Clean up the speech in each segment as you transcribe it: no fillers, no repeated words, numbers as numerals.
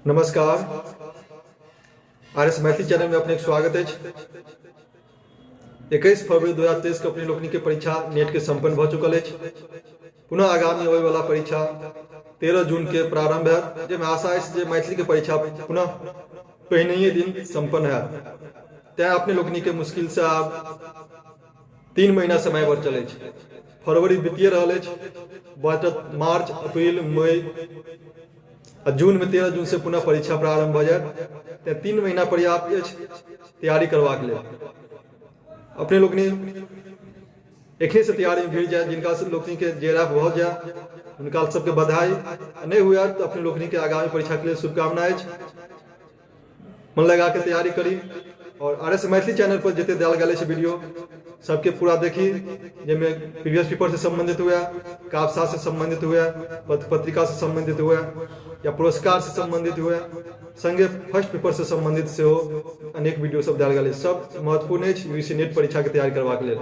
नमस्कार, R S Maithili channel में अपने स्वागत अछि। 21 फरवरी 2023 के अपने लोकनि के परीक्षा नेट के संपन्न भऽ चुकल अछि। पुनः आगामी अबै वाला परीक्षा 13 जून के प्रारंभ हैत, जाहिमे आशा अछि जे मैथिली के परीक्षा पुनः पहिनहिए दिन संपन्न हैत। तैं अपने लोकनि के मुश्किल से आब 3 महीना समय बचल अछि। फरवरी बीतिए रहल अछि, बाँचत मार्च, अप्रैल, मई आ जूनमे 13 जून से पुनः परीक्षा प्रारंभ भऽ जायत। तेँ 3 महीना पर्याप्त अछि तैयारी करबाक लेल। अपने लोकनि एखने से तैयारीमे भिड़ जाय। जिनका लोकनिके जे आर एफ भऽ जाय हुनका सबके बधाई, आ नहि हुए तऽ अपने लोकनिके आगामी परीक्षाके लेल शुभकामना अछि। मन लगा के तैयारी करी और आर एस मैथिली चैनल पर जते देल गेल अछि वीडियो सबके पूरा देखी, जाहिमे प्रीवियस पेपर से संबंधित हुए, काव्यशास्त्र से संबंधित हुए, पत्र पत्रिका से संबंधित हुए या पुरस्कार से संबंधित हुए, संगे फर्स्ट पेपर से संबंधित सेहो अनेक वीडियो सब देल गेल अछि। सब महत्वपूर्ण अछि यू सी नेट परीक्षा के तैयारी करबाक लेल।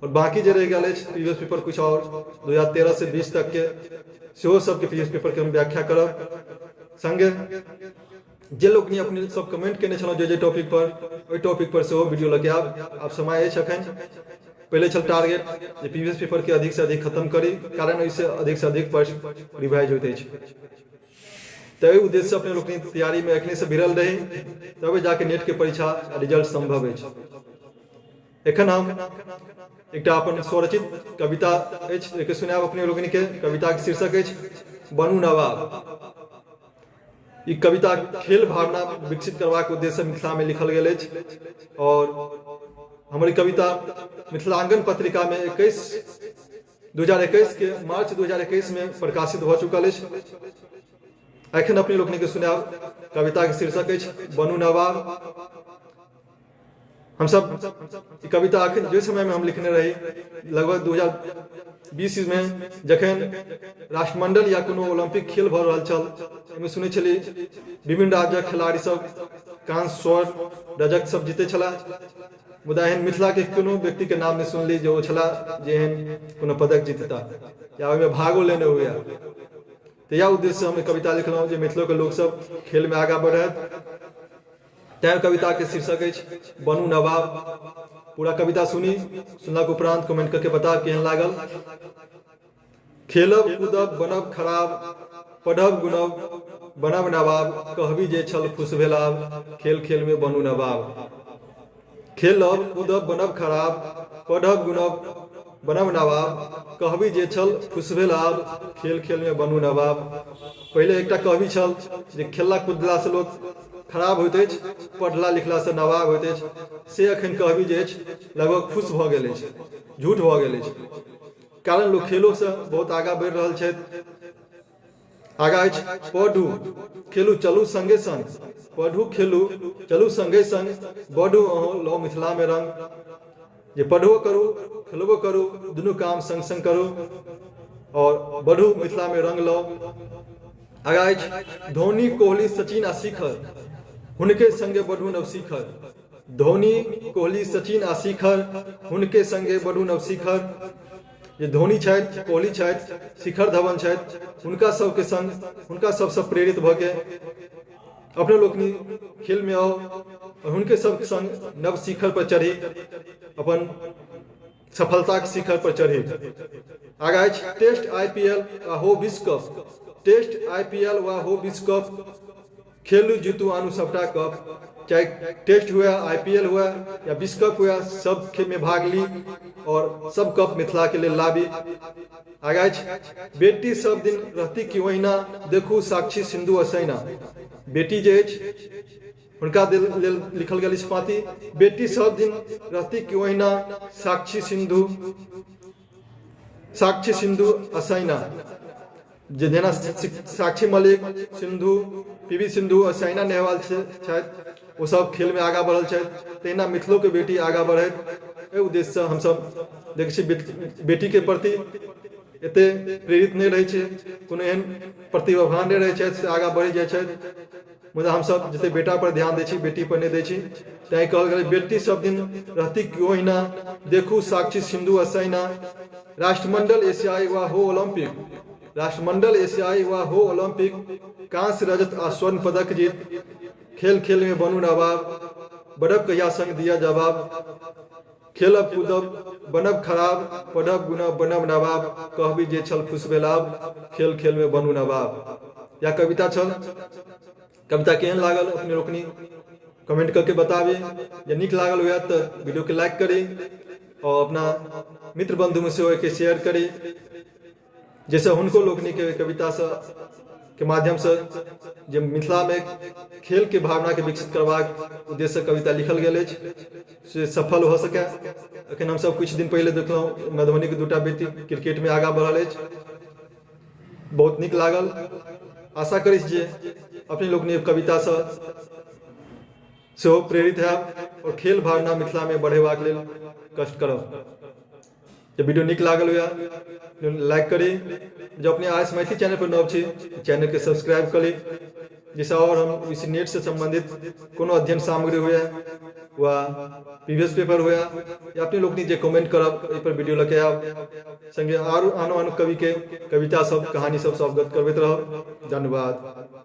और बाकी जे रहि गेल अछि प्रीवियस पेपर कुछ और 2013 से 20 तक के सेहो सबके प्रीवियस पेपर के हम व्याख्या करब। संगे जे लोकनि अपने सब कमेंट केने छलहुँ जे जे टॉपिक पर, ओहि टॉपिक पर सेहो वीडियो लऽ के आब आब समय अछि। अखन पहिले छल टारगेट जे प्रीवियस पेपर के अधिक से अधिक खत्म करी, कारण ओहिसँ अधिक से अधिक प्रश्न रिवाइज होइत अछि। तऽ एहि उद्देश्यसँ अपने लोकनि तैयारीमे एखनेसँ भिड़ल रही, तबे जाके नेटके परीक्षा आ रिजल्ट सम्भव अछि। एखन हम एकटा अपन स्वरचित कविता अछि, ओहिके सुनायब अपने लोकनिके। कविताके शीर्षक अछि बनू नवाब। ई कविता खेल भावना विकसित करबाक उद्देश्य मिथिलामे लिखल गेल अछि और हमर ई कविता मिथिलांगन पत्रिकामे 2021 के मार्च 2021 में प्रकाशित भऽ चुकल अछि। एखन अपने लोकनिके सुनायब। कविताके शीर्षक अछि बनू नवाब। हमसब ई कविता अखन जे समयमे हम लिखने रही, लगभग 2020 में, जखन राष्ट्रमंडल या कोनो ओलम्पिक खेल भऽ रहल छल, ओहिमे सुनै छली विभिन्न राज्यक खिलाड़ी सब कांस्य, स्वर्ण, रजत सब जीते छलाह, मुदा एहन मिथिलाके कोनो व्यक्तिके नाम नहि सुनली जे ओ छलाह जे एहन कोनो पदक जीतता या ओहिमे भागो लेने हुए। तऽ इएह उद्देश्यसँ हम ई कविता लिखलहुँ जे मिथिलोके लोकसब खेलमे आगाँ बढ़थि। तैं कविताके शीर्षक अछि बनू नवाब। पूरा कविता सुनी, सुनलाके उपरांत कमेंट करके बताब केहन लागल। खेलब कूदब बनब खराब, पढ़ब गुनब बनब नवाब, कहबी जे छल खुश भेलाब, खेल खेलमे बनू नवाब। खेलब कूदब बनब खराब, पढ़ब गुनब बनब नवाब, कहबी जे छल खुश भेल आब, खेल खेलमे बनू नवाब। पहिले एकटा कहबी छल जे खेलला कूदलासँ लोक खराब होइत अछि, पढ़ला लिखलासँ नवाब होइत अछि। से एखन कहबी जे अछि लगभग फुस भऽ गेल अछि, झूठ भऽ गेल अछि, कारण लोक खेलोसँ बहुत आगाँ बढ़ि रहल छथि। आगाँ अछि पढ़ू खेलू चलू संगे संग, पढ़ू खेलू चलू संगे संग, बढ़ू अहूँ लौ मिथिलामे रंग। जे पढ़बो करू खेलबो करू, दुनू काम संग संग करू और बढ़ू मिथिलामे रंग लौ। आगाँ अछि धोनी, कोहली, सचिन आ शिखर, हुनके संगे बढ़ू नव शिखर। धोनी, कोहली, सचिन आ शिखर, हुनके संगे बढ़ू नव शिखर। जे धोनी छथि, कोहली छथि, शिखर धवन छथि, हुनका सबके संग, हुनका सबसँ प्रेरित भऽ के अपने लोकनि खेलमे आउ और हुनके सबके संग नव शिखर पर चढ़ी, अपन सफलताके शिखर पर चढ़ी। आगाँ अछि टेस्ट, I P L वा हो विश्व cup, test, I P L वा हो विश्व कप, खेलू जीतू आनू सबटा कप। चाहे टेस्ट हुए, I P L हुए या विश्व कप हुए, सब खेल में भाग ली और सब कप मिथिला के लेल लाबी। आगाँ अछि बेटी सब दिन रहती कि ओहिना, देखू साक्षी सिंधु असैना। बेटी जे अछि हुनका लेल लिखल गेल अछि पाँति, बेटी सब दिन रहती कि ओहिना, साक्षी सिंधु, साक्षी सिंधु असैना। जे जेना साक्षी मलिक, सिंधु, पी वी सिंधु आ साइना नेहवाल छथि, ओ सब खेलमे आगाँ बढ़ल छथि, तहिना मिथिलोके बेटी आगाँ बढ़थि, एहि उद्देश्यसँ हमसब देखै छी बेटीके प्रति एते प्रेरित नहि रहै छै, कोनो एहन प्रतिभावान नहि रहै छथि से आगाँ बढ़ि जाइ छथि। मुदा हमसब जते बेटा पर ध्यान दै छी, बेटी पर नहि दै छी। तैं कहल गेलै बेटी सब दिन रहती कि ओहिना, देखू साक्षी सिंधु आ साइना। राष्ट्रमंडल, एशियाई वा हो ओलम्पिक। राष्ट्रमंडल, एशियाई वा हो ओलंपिक, कांस्य, रजत आ स्वर्ण पदक जीत, खेल खेल में बनू नवाब, बढ़ब कहिया संग दिया जवाब, खेलब कूदब बनब खराब, पढ़ब गुनब बनब नवाब, कहबी जे छल फुस भेलाब, खेल खेल में बनू नवाब। या कविता छल। कविता केहन लागल अपने लोकनि कमेंट करके बताबी। जे नीक लागल हुए तऽ वीडियो के लाइक करी और अपना मित्र बंधु में सेहो एके शेयर करी, जाहिसँ हुनको लोकनिके कवितासँ के माध्यमसँ जे मिथिलामे खेलके भावनाके विकसित करबाक उद्देश्यसँ कविता लिखल गेल अछि से सफल भऽ सकए। एखन हमसब किछु दिन पहिले देखलहुँ मधुबनीके दूटा बेटी क्रिकेटमे आगाँ बढ़ल अछि, बहुत नीक लागल। आशा करै छी जे अपने लोकनि कवितासँ सेहो प्रेरित हैब आओर खेल भावना मिथिलामे बढ़ेबाक लेल कष्ट करब। जे वीडियो नीक लागल हुए लाइक करी। जब अपने आर एस मैथिली चैनल पर नव छी चैनल के सब्सक्राइब करी, जाहिसँ आओर हम इस नेट से संबंधित कोनो अध्ययन सामग्री हुए वा प्रीवियस पेपर हुए या अपने लोकनि जे कमेंट करब एहि पर वीडियो लऽ के आयब, संगे आरो आनो आनो कवि के कविता सब कहानी सब अवगत करबैत रहब। धन्यवाद।